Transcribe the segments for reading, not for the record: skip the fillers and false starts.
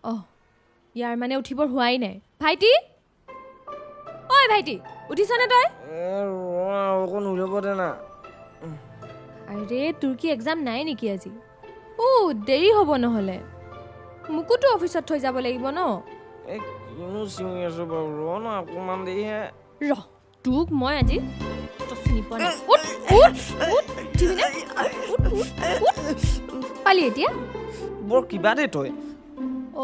অঁ, ইয়াৰ মানে উঠিবৰ হোৱাই নাই। ভাইটি, ঐ ভাইটি, উঠিছনে তই? আৰে তোৰ কি এক্সাম নাই নেকি আজি? অ' দেৰি হ'ব নহ'লে, মোকোতো অফিচত থৈ যাব লাগিব ন। ৰ, তোক মই আজি চিনি পোৱা নাই। উঠ উঠ উঠ, উঠিবিনে? উঠ উঠ উঠ। পালি এতিয়া? বৰ কিবা দেই তই।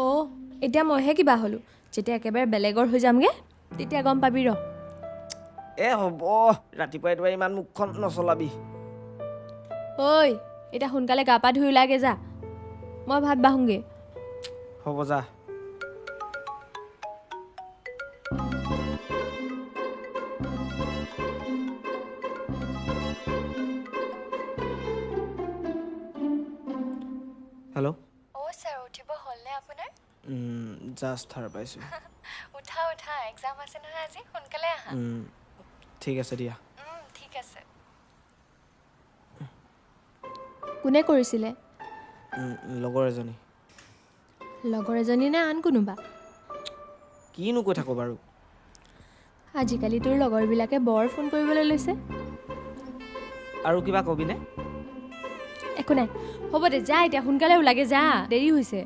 অ' এতিয়া মইহে কিবা হ'লো, যেতিয়া একেবাৰে বেলেগৰ হৈ যামগৈ তেতিয়া গম পাবি। ৰ। এ হ'ব, ৰাতিপুৱাই তই ইমান মুখখন নচলাবি। ঐ এতিয়া সোনকালে গা পা ধুই ওলাগে যা, মই ভাত বাঢ়োঁগৈ। হ'ব যা। হেল্ল'। অ' ছাৰ, উঠিব হ'লনে আপোনাৰ? জাষ্ট সাৰ পাইছোঁ। উঠা উঠা, এক্সাম আছে নহয় আজি, সোনকালে আহা। ঠিক আছে দিয়া। ঠিক আছে। কোনে কৰিছিলে? লগৰ এজনী। লগৰ এজনী নে আন কোনোবা? কিনো কৈ থাকো বাৰু। আজিকালি তোৰ লগৰবিলাকে বৰ ফোন কৰিবলৈ লৈছে। আৰু কিবা কবিনে? একো নাই, হ'ব দে, যা এতিয়া সোনকালে ওলাগে যা, দেৰি হৈছে।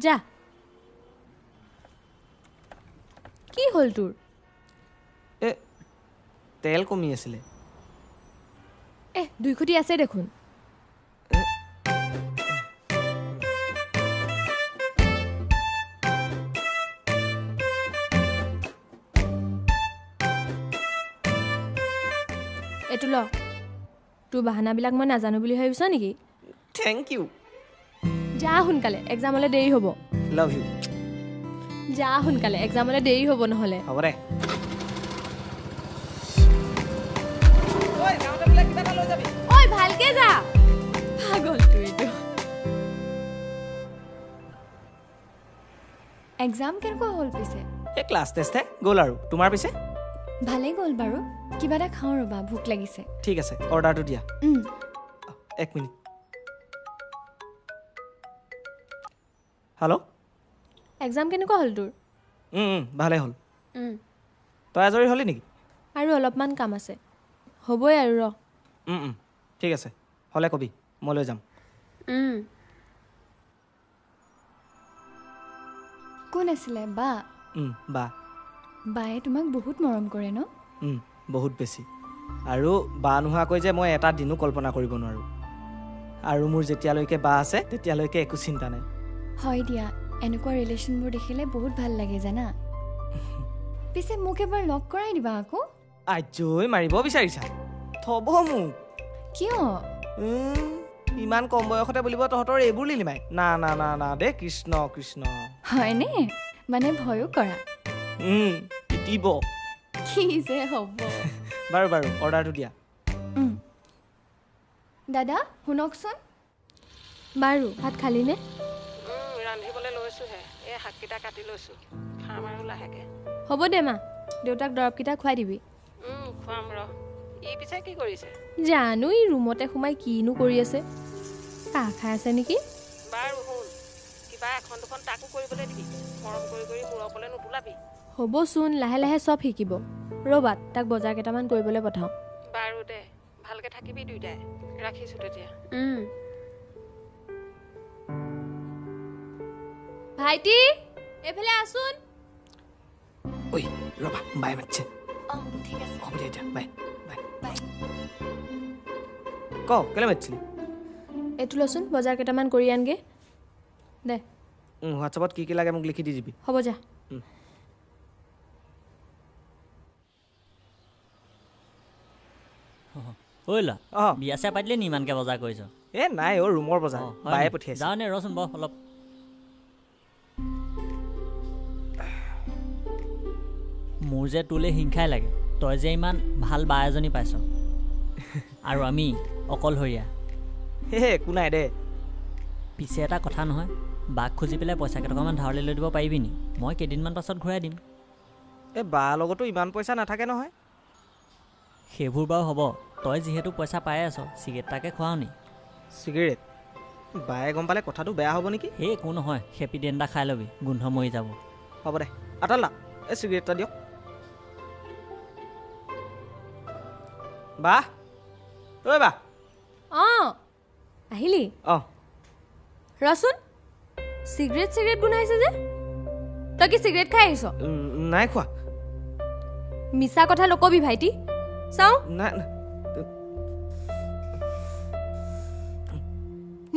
যা। কি হ'ল তোৰ? এ তেল কমি আছিলে। এ দুই খুটি আছে দেখোন। এইটো ল। তোৰ বাহানাবিলাক মই নাজানো বুলি ভাবিছ নেকি? Thank you. যা সোনকালে, এক্সামলৈ দেৰি হ'ব। Love you. যা সোনকালে, এক্সামলৈ দেৰি হ'ব নহ'লে। হ'ব দে। ঐ ভালকে যা, পাগলটো এইটো। এক্সাম কেনেকুৱা হ'ল পিছে? এই ক্লাছ টেষ্টহে গ'ল আৰু। তোমাৰ পিছে? ভালেই গ'ল বাৰু। কিবা এটা খাওঁ ৰ'বা, ভোক লাগিছে। ঠিক আছে, অৰ্ডাৰটো দিয়া। এক মিনিট। হেল্ল'। এক্সাম কেনেকুৱা হ'ল তোৰ? ভালেই হ'ল। তই আজৰি হ'লি নেকি? আৰু অলপমান কাম আছে, হ'বই আৰু। ৰ। ঠিক আছে, হ'লে কবি, মই লৈ যাম। কোন আছিলে? বা? বা। বায়ে তোমাক বহুত মৰম কৰে ন? বহুত বেছি। আৰু বা নোহোৱাকৈ যে মই এটা দিনো কল্পনা কৰিব নোৱাৰোঁ। আৰু মোৰ যেতিয়ালৈকে বা আছে তেতিয়ালৈকে একো চিন্তা নাই। হয় দিয়া, এনেকুৱা ৰিলেশ্যনবোৰ দেখিলে বহুত ভাল লাগে জানা। পিছে মোক এবাৰ লগ কৰাই দিবা আকৌ। আজৈ মাৰিব বিচাৰিছা? থব মোক। কিয়? ইমান কম বয়সতে বুলিব তহঁতৰ এইবোৰ লিলিমাই? না না না না দে, কৃষ্ণ কৃষ্ণ। হয়নে? মানে ভয়ো কৰা? পিটিব। কি যে হ'ব। বাৰু বাৰু, অৰ্ডাৰটো দিয়া। দাদা শুনকচোন। বাৰু ভাত খালিনে? ৰান্ধিবলৈ লৈছোঁহে, এই শাককেইটা কাটি লৈছোঁ, খাম আৰু লাহেকৈ। হ'ব দে মা, দেউতাক দৰৱকেইটা খুৱাই দিবি। খুৱাম ৰ। ই পিছে কি কৰিছে জানো? ই ৰুমতে সোমাই কিনো কৰি আছে, চাহ খাই আছে নেকি? বাৰু শুন, কিবা এখন দুখন তাকো কৰিবলৈ দিবি, মৰম কৰি কৰি মূৰৰ ওপৰলৈ নুতোলাবি। হ'বচোন, লাহে লাহে চব শিকিব। ৰ'বা, তাক বজাৰ কেইটামান কৰিবলৈ পঠাওঁ। বাৰু দে, ভালকৈ থাকিবি দুয়োটাই, ৰাখিছোঁ তেতিয়া। ভাইটি এইফালে আছোন। ঐ ৰ'বা, বাই মাতিছে। অঁ ঠিক আছে, হ'ব দে এতিয়া, বাই বাই বাই। ক, কেলৈ মাতিছিলি? এইটো লচোন, বজাৰ কেইটামান কৰি আনগৈ দে। হোৱাটছএপত কি কি লাগে মোক লিখি দি দিবি। হ'ব যা। ঐ ল'ৰা, বিয়া চিয়া পাতিলে নি ইমানকৈ বজাৰ কৰিছ? এ নাই অ', ৰুমৰ বজাৰ বায়ে পঠিয়াইছে। যাওঁ নে ৰচোন বহ অলপ। মোৰ যে তোলৈ হিংসাই লাগে, তই যে ইমান ভাল বা এজনী পাইছ আৰু আমি অকলশৰীয়া। হে একো নাই দে। পিছে এটা কথা নহয়, বাক খুজি পেলাই পইচা কেইটকামান ধাৰলৈ লৈ দিব পাৰিবি নি? মই কেইদিনমান পাছত ঘূৰাই দিম। এই বাৰ লগতো ইমান পইচা নাথাকে নহয়। সেইবোৰ বাৰু হ'ব, তই যিহেতু পইচা পাই আছ, চিগাৰেট এটাকে খুৱাওঁ নি? চিগাৰেট? বায়ে গম পালে কথাটো বেয়া হ'ব নেকি? সেই একো নহয়, হেপী ডেন এটা খাই ল'বি, গোন্ধ মৰি যাব। হ'ব দে, আটালা এই চিগাৰেট এটা দিয়ক। বা, ঐ বা। অঁ আহিলি? অঁ। ৰচোন, চিগাৰেট চিগাৰেট গোন্ধাইছে যে, তই কি চিগাৰেট খাই আহিছ? নাই খোৱা। মিছা কথা নকবি ভাইটি। চাওঁ। নাই,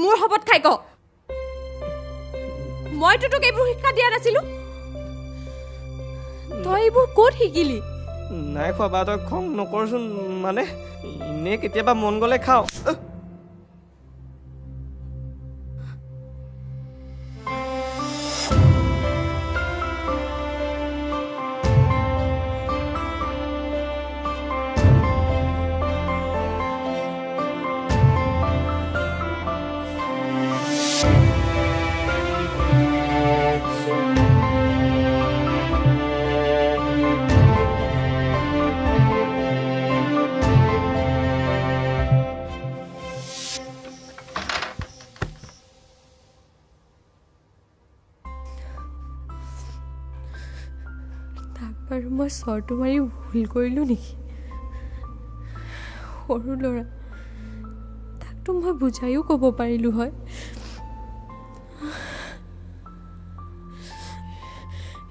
মোৰ শপত খাই ক, মইতো তোক এইবোৰ শিক্ষা দিয়া নাছিলো। তই এইবোৰ ক'ত শিকিলি? নাই খোৱা বা, তই খং নকৰচোন, মানে এনেই কেতিয়াবা মন গ'লে খাওঁ। তাক বাৰু মই চৰটো মাৰি ভুল কৰিলোঁ নেকি? সৰু ল'ৰা, তাকতো মই বুজায়ো ক'ব পাৰিলোঁ হয়।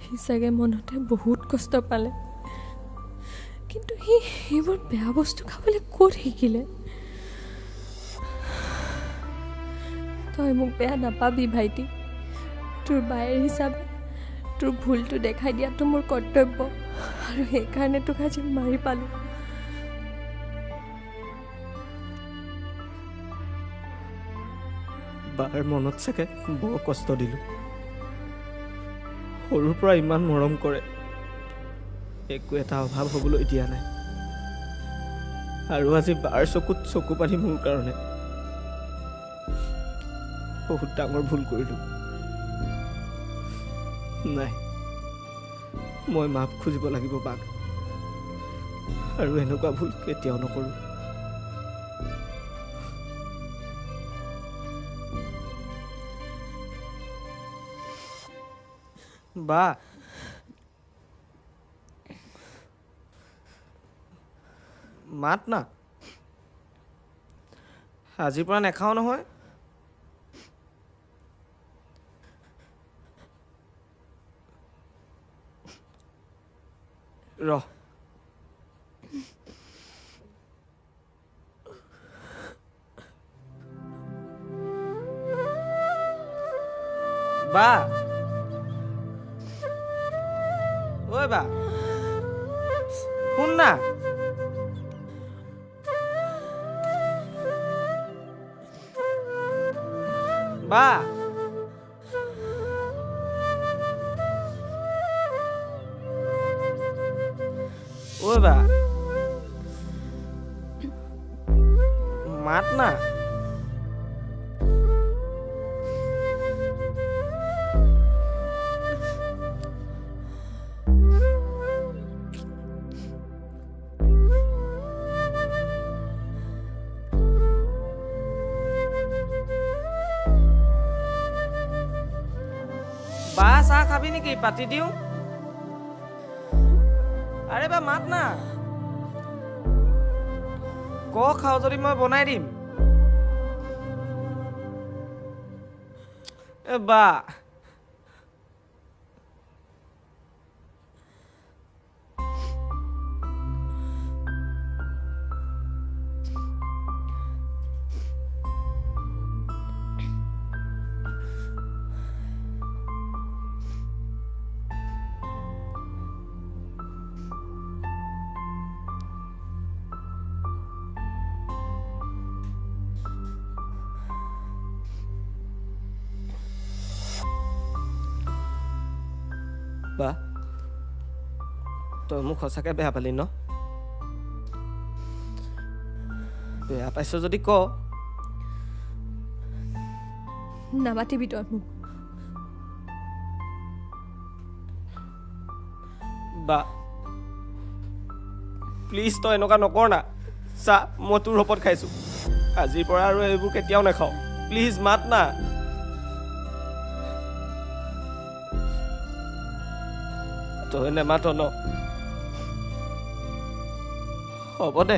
সি চাগে মনতে বহুত কষ্ট পালে, কিন্তু সি সেইবোৰ বেয়া বস্তু খাবলৈ ক'ত শিকিলে? তই মোক বেয়া নাপাবি ভাইটি, তোৰ বায়েৰ হিচাপে তোৰ ভুলটো দেখাই দিয়াটো মোৰ কৰ্তব্য, আৰু সেইকাৰণে তোক আজি মাৰি পালোঁ। বাৰ মনত চাগে বৰ কষ্ট দিলোঁ। সৰুৰ পৰা ইমান মৰম কৰে, একো এটা অভাৱ হ'বলৈ দিয়া নাই, আৰু আজি বাৰ চকুত চকু পানী মোৰ কাৰণে। বহুত ডাঙৰ ভুল কৰিলোঁ। নাই, মই মাফ খুজিব লাগিব বাক, আৰু এনেকুৱা ভুল কেতিয়াও নকৰোঁ। বা, মাত না, আজিৰ পৰা নাখাওঁ নহয়। ৰ, বা, ঐ বা, শুন না। বা, ঐ বা, মাত না। বা, চাহ খাবি নেকি? পাতি দিওঁ। আৰে বা, মাত না। ক খাওঁ যদি মই বনাই দিম। এ বা। বা তই মোক সঁচাকৈ বেয়া পালি ন? বেয়া পাইছ যদি ক। নামাতিবি তই মোক। বা প্লিজ তই এনেকুৱা নকৰ না। চা, মই তোৰ শপত খাইছোঁ, আজিৰ পৰা আৰু এইবোৰ কেতিয়াও নাখাওঁ। প্লিজ মাত না। তই নেমাত ন? হ'ব দে।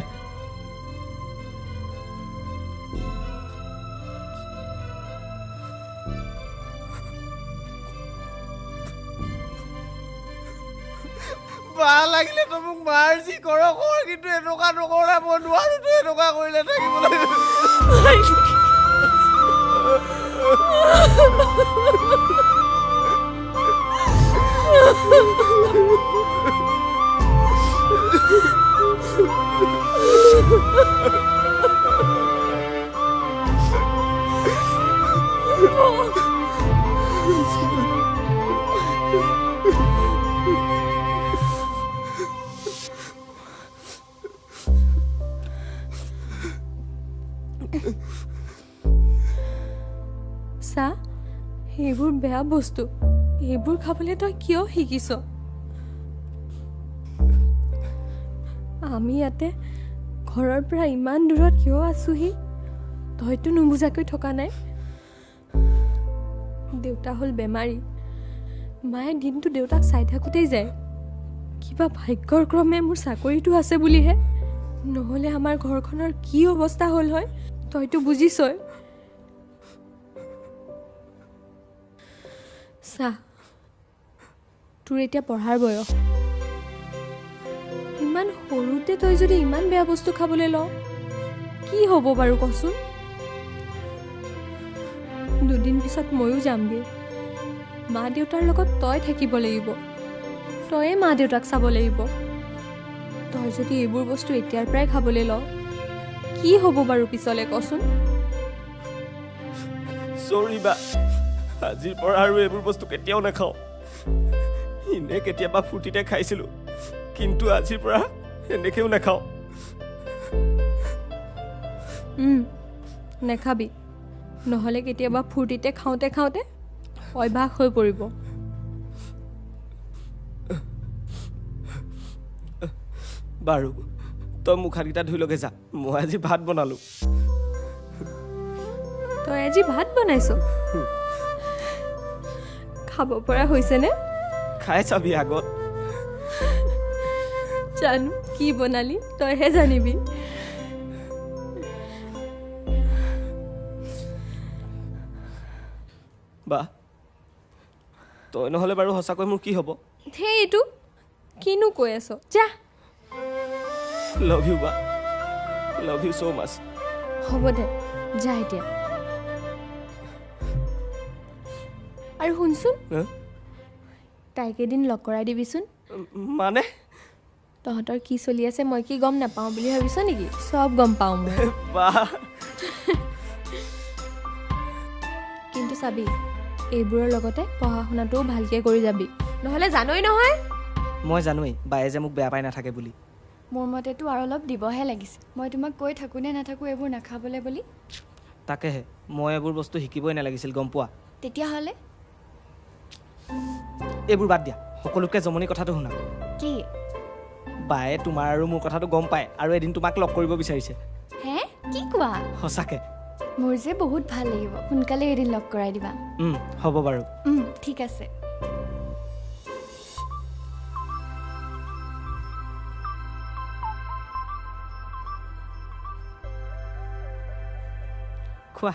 ভাল লাগিলে তই মোক মাৰ, যি কৰ কৰ, কিন্তু এনেকুৱা নকৰা। মই নোৱাৰো তই এনেকুৱা কৰিলে থাকিবলৈ। চা, এইবোৰ বেয়া বস্তু, এইবোৰ খাবলৈ তই কিয় শিকিছ? আমি ইয়াতে ঘৰৰ পৰা ইমান দূৰত কিয় আছোহি তইতো নুবুজাকৈ থকা নাই। দেউতা হ'ল বেমাৰী, মায়ে দিনটো দেউতাক চাই থাকোঁতেই যায়। কিবা ভাগ্যৰ ক্ৰমে মোৰ চাকৰিটো আছে বুলিহে, নহ'লে আমাৰ ঘৰখনৰ কি অৱস্থা হ'ল হয় তইতো বুজিছই। চা, তোৰ এতিয়া পঢ়াৰ বয়স, ইমান সৰুতে তই যদি ইমান বেয়া বস্তু খাবলৈ লওঁ কি হ'ব বাৰু কচোন? দুদিন পিছত ময়ো যামগৈ, মা দেউতাৰ লগত তই থাকিব লাগিব, তয়ে মা দেউতাক চাব লাগিব। তই যদি এইবোৰ বস্তু এতিয়াৰ পৰাই খাবলৈ লওঁ কি হ'ব বাৰু পিছলৈ কচোন? চৰি বা, আজিৰ পৰা আৰু এইবোৰ বস্তু কেতিয়াও নাখাওঁ। এনেই কেতিয়াবা ফূৰ্তিতে খাইছিলোঁ, কিন্তু আজিৰ পৰা এনেকৈও নাখাওঁ। নাখাবি, নহ'লে কেতিয়াবা ফূৰ্তিতে খাওঁতে খাওঁতে অভ্যাস হৈ পৰিব। বাৰু তই মুখ হাতকেইটা ধুই লগে যা, মই আজি ভাত বনালোঁ। তই আজি ভাত বনাইছ? খাব পৰা হৈছেনে? খাই চাবি আগত। জানো কি বনালি তইহে জানিবি। বা তই নহ'লে বাৰু সঁচাকৈ মোৰ কি হ'ব? সেই এইটো কিনো কৈ আছ, যা। লাভ you বা, লাভ you so মাছ। হ'ব দে, যা এতিয়া। আৰু শুনচোন, তাইক এদিন লগ কৰাই দিবিচোন। মানে তহঁতৰ কি চলি আছে মই কি গম নাপাওঁ বুলি ভাবিছ নেকি? চব গম পাওঁ মই। কিন্তু চাবি, এইবোৰৰ লগতে পঢ়া শুনাটোও ভালকৈ কৰি যাবি, নহ'লে জানই নহয়। মই জানোৱেই বায়ে যে মোক বেয়া পাই নাথাকে বুলি। মোৰ মতেতো আৰু অলপ দিবহে লাগিছে। মই তোমাক কৈ থাকোঁ নে নাথাকোঁ এইবোৰ নাখাবলৈ বুলি? তাকেহে, মই এইবোৰ বস্তু শিকিবই নালাগিছিল, গম পোৱা? তেতিয়াহ'লে এইবোৰ বাদ দিয়া, সকলোতকৈ জমনি কথাটো শুনা। কি? বায়ে তোমাৰ আৰু মোৰ কথাটো গম পায় আৰু এদিন তোমাক লগ কৰিব বিচাৰিছে। হে, কি কোৱা? সঁচাকৈ? মোৰ যে বহুত ভাল লাগিব, সোনকালে এদিন লগ কৰাই দিবা। হ'ব বাৰু। ঠিক আছে। খোৱা।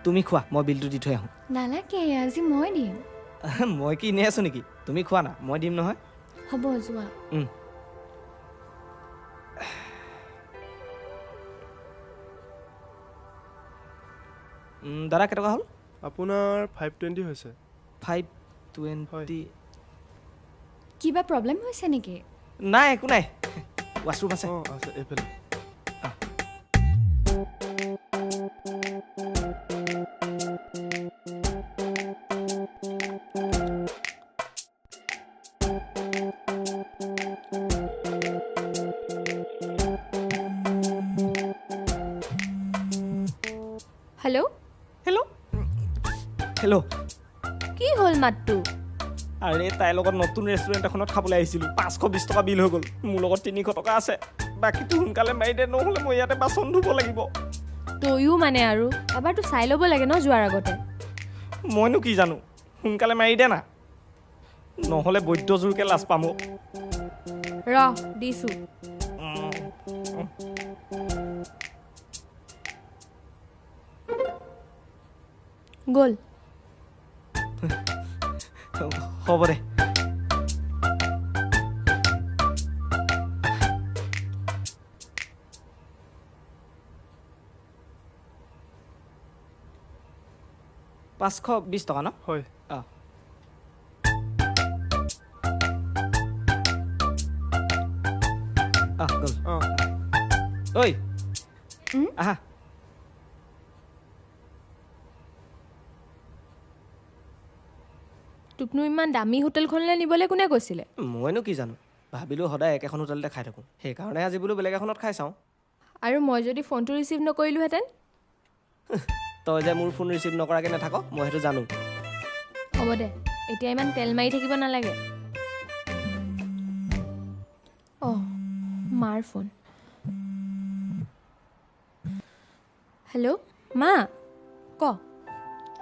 তুমি খোৱা, মই বিলটো দি থৈ আহোঁ। নালাগে, আজি মই দিম। মই কি এনেই আছোঁ নেকি? তুমি খোৱা না, মই দিম নহয়। হ'ব, যোৱা। দাদা কেইটকা হ'ল? আপোনাৰ 520 হৈছে। 520। কিবা প্ৰব্লেম হৈছে নেকি? নাই, একো নাই। ৱাছৰুম আছে? অঁ আছে, এইফালে। হেল্ল' হেল্ল' হেল্ল', কি হ'ল মাতটো? আৰে তাইৰ লগত নতুন ৰেষ্টুৰেণ্ট এখনত খাবলৈ আহিছিলোঁ। 520 টকা বিল হৈ গ'ল। মোৰ লগত 300 টকা আছে, বাকীটো সোনকালে মাৰি দে, নহ'লে মই ইয়াতে বাচন ধুব লাগিব। তয়ো মানে আৰু এবাৰতো চাই ল'ব লাগে ন যোৱাৰ আগতে। মইনো কি জানো, সোনকালে মাৰি দে না, নহ'লে বৈদ্য জোৰকৈ লাজ পাম। ৰহ দিছোঁ। গ'ল। হ'ব দে। $520 টকা ন? হয়। অঁ অঁ, গ'ল। অঁ ঐ আহা। তোকনো ইমান দামী হোটেলখনলৈ নিবলৈ কোনে কৈছিলে? মইনো কি জানো, ভাবিলোঁ সদায় একেখন হোটেলতে খাই থাকোঁ, সেইকাৰণে আজি বোলো বেলেগ এখনত খাই চাওঁ। আৰু মই যদি ফোনটো ৰিচিভ নকৰিলোহেঁতেন? তই যে মোৰ ফোন ৰিচিভ নকৰাকৈ নাথাক, মই সেইটো জানো। হ'ব দে, এতিয়া ইমান তেল মাৰি থাকিব নালাগে। অঁ, মাৰ ফোন। হেল্ল' মা, ক।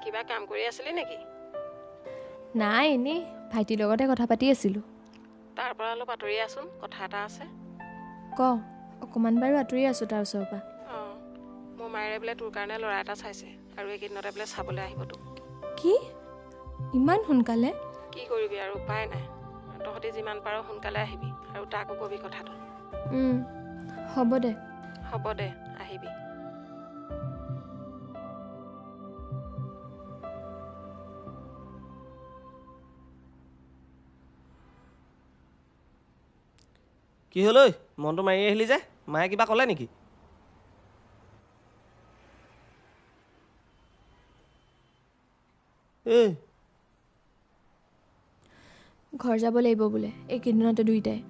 কিবা কাম কৰি আছিলি নেকি? নাই, এনেই ভাইটিৰ লগতে কথা পাতি আছিলোঁ। তাৰ পৰা অলপ আঁতৰি আছোন, কথা এটা আছে। ক। অকণমান বাৰু আঁতৰি আছোঁ তাৰ ওচৰৰ পৰা। অঁ, মোৰ মায়েৰে বোলে তোৰ কাৰণে ল'ৰা এটা চাইছে, আৰু এইকেইদিনতে বোলে চাবলৈ আহিব তোক। কি, ইমান সোনকালে? কি কৰিবি আৰু, উপায় নাই। তহঁতি যিমান পাৰ সোনকালে আহিবি, আৰু তাকো কবি কথাটো। হ'ব দে। হ'ব দে, আহিবি। কি হ'ল ঐ, মনটো মাৰি আহিলি যে? মায়ে কিবা ক'লে নেকি? এই ঘৰ যাব লাগিব বোলে এইকেইদিনতে দুইটাই।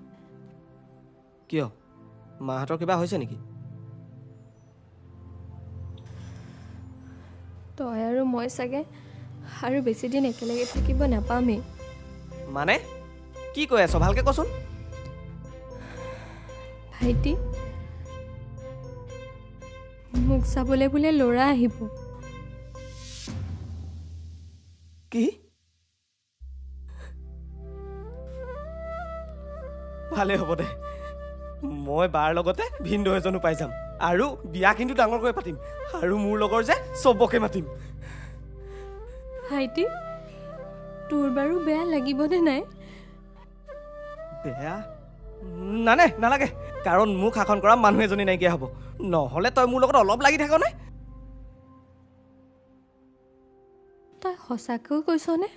কিয়, মাহঁতৰ কিবা হৈছে নেকি? তই আৰু মই চাগে আৰু বেছিদিন একেলগে থাকিব নাপামেই। মানে কি কৈ আছ, ভালকৈ কচোন। ভাইটি, মোক চাবলৈ বোলে ল'ৰা আহিব। কি? ভালেই হ'ব দে, মই বাৰ লগতে ভিনদেউ এজনো পাই যাম, আৰু বিয়া কিন্তু ডাঙৰকৈ পাতিম, আৰু মোৰ লগৰ যে চবকে মাতিম। ভাইটি, তোৰ বাৰু বেয়া লাগিবনে নাই? বেয়া নানে, নালাগে, কাৰণ মোক শাসন কৰা মানুহ এজনী নাইকিয়া হ'ব। নহ'লে তই মোৰ লগত অলপ লাগি থাকনে? তই সঁচাকৈ কৈছনে?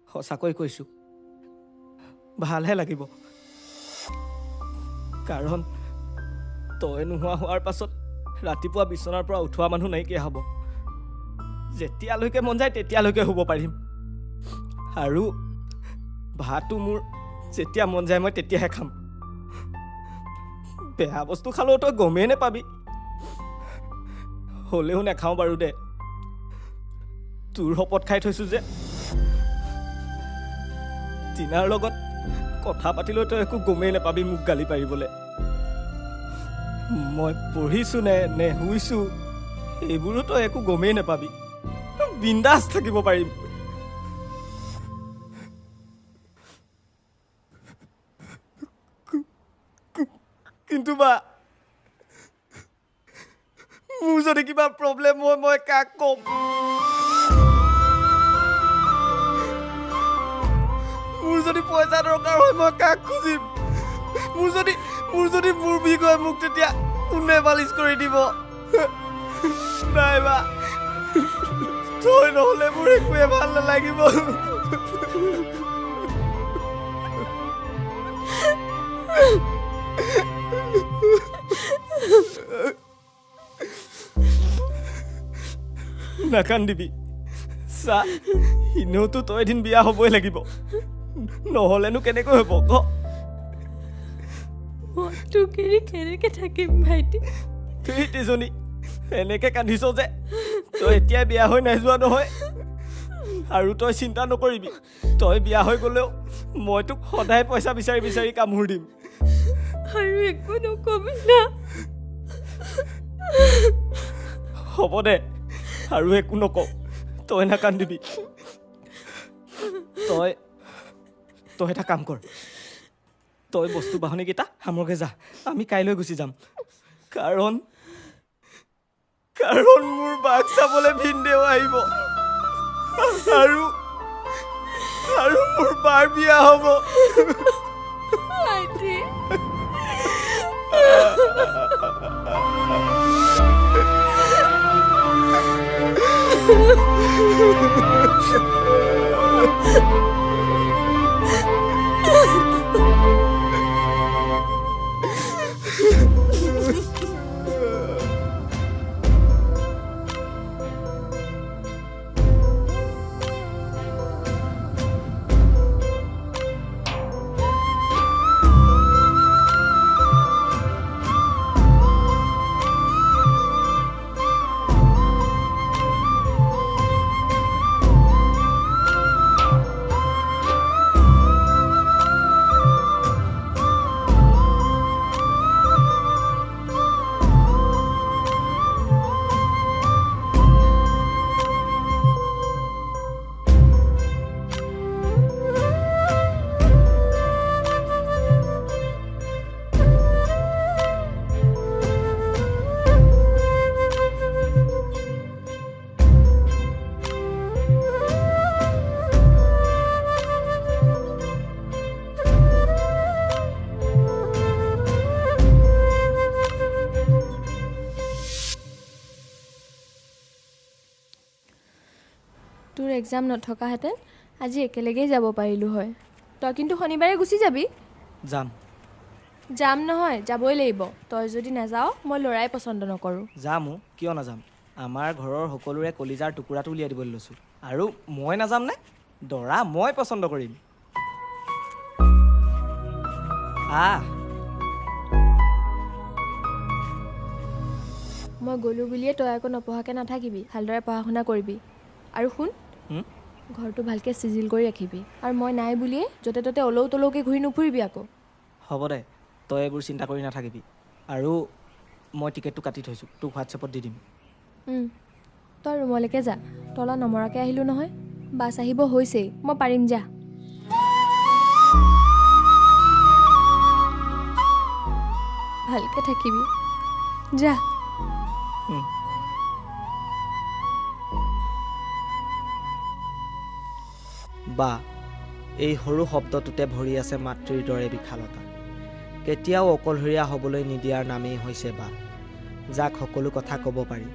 সঁচাকৈ কৈছোঁ, ভালহে লাগিব, কাৰণ তই নোহোৱা হোৱাৰ পাছত ৰাতিপুৱা বিচনাৰ পৰা উঠোৱা মানুহ নাইকিয়া হ'ব। যেতিয়ালৈকে মন যায় তেতিয়ালৈকে শুব পাৰিম, আৰু ভাতো মোৰ যেতিয়া মন যায় মই তেতিয়াহে খাম। বেয়া বস্তু খালেও তই গমেই নাপাবি। হ'লেও নাখাওঁ বাৰু দে, তোৰ শপত খাই থৈছোঁ যে টিনাৰ লগত কথা পাতিলেও তই একো গমেই নাপাবি মোক গালি পাৰিবলৈ। মই পঢ়িছোঁ নে নে শুইছোঁ এইবোৰো তই একো গমেই নাপাবি, বিন্দাছ থাকিব পাৰিম। কিন্তু বা মোৰ যদি কিবা প্ৰব্লেম হয় মই কাক ক'ম? মোৰ যদি পইচা দৰকাৰ হয় মই কাক খুজিম? মোৰ যদি মূৰ বিষ হয় মোক তেতিয়া কোনে বালিচ কৰি দিব? নাইবা তই নহ'লে মোৰ একোৱে ভাল নালাগিব। নাকান্দিবি, চা এনেওতো তই এদিন বিয়া হ'বই লাগিব, নহ'লেনো কেনেকৈ হ'ব ক? মই তোক এৰি কেনেকৈ থাকিম ভাইটি? তুই এনেকৈ কান্দিছ যে, তই এতিয়াই বিয়া হৈ নাই যোৱা নহয়। আৰু তই চিন্তা নকৰিবি, তই বিয়া হৈ গ'লেও মই তোক সদায় পইচা বিচাৰি বিচাৰি কামোৰ দিম। আৰু একো নকবি না। হ'ব দে, আৰু একো নকওঁ, তই নাকান্দিবি। তই তই এটা কাম কৰ, তই বস্তু বাহনিকেইটা সামৰগে যা, আমি কাইলৈ গুচি যাম। কাৰণ কাৰণ মোৰ বাঘ চাবলৈ ভিনদেউ আহিব আৰু আৰু মোৰ বাৰ বিয়া হ'ব। তোৰ এক্সাম নথকাহেঁতেন আজি একেলগেই যাব পাৰিলোঁ হয়। তই কিন্তু শনিবাৰে গুচি যাবি। যাম। যাম নহয়, যাবই লাগিব। তই যদি নাযাওঁ মই ল'ৰাই পচন্দ নকৰোঁ। যাম, কিয় নাযাম? আমাৰ ঘৰৰ সকলোৰে কলিজাৰ টুকুৰাটো উলিয়াই দিবলৈ লৈছোঁ, আৰু মই নাযাম নে? দৰা মই পচন্দ কৰিম। আহ, মই গ'লোঁ বুলিয়ে তই আকৌ নপঢ়াকৈ নাথাকিবি, ভালদৰে পঢ়া শুনা কৰিবি। আৰু শুন, ঘৰটো ভালকৈ চিজিল কৰি ৰাখিবি, আৰু মই নাই বুলিয়ে য'তে ত'তে অলৌ তলৌকৈ ঘূৰি নুফুৰিবি আকৌ। হ'ব দে, তই এইবোৰ চিন্তা কৰি নাথাকিবি। আৰু মই টিকেটটো কাটি থৈছোঁ, তোক হোৱাটছএপত দি দিম। তই ৰুমলৈকে যা, তলা নমৰাকৈ আহিলোঁ নহয়, বাছ আহিব হৈছেই, মই পাৰিম যা। ভালকৈ থাকিবি, যা। বা এই সৰু শব্দটোতে ভৰি আছে মাতৃৰ দৰে বিশালতা। কেতিয়াও অকলশৰীয়া হ'বলৈ নিদিয়াৰ নামেই হৈছে বা, যাক সকলো কথা ক'ব পাৰি,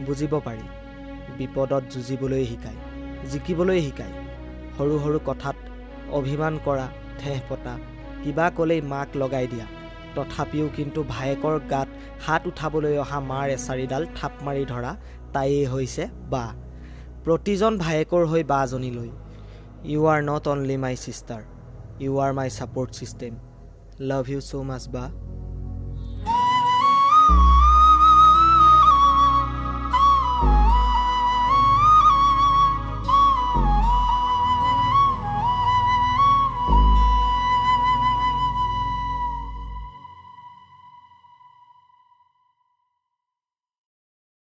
বুজিব পাৰি, বিপদত যুঁজিবলৈ শিকায়, জিকিবলৈ শিকায়। সৰু সৰু কথাত অভিমান কৰা, ঠেহ পতা, কিবা ক'লেই মাক লগাই দিয়া, তথাপিও কিন্তু ভায়েকৰ গাত হাত উঠাবলৈ অহা মাৰ এচাৰিডাল থাপ মাৰি ধৰা তাইয়েই হৈছে বা। প্ৰতিজন ভায়েকৰ হৈ বাজনীলৈ, you are not only my sister, you are my support system. Love you so much বা।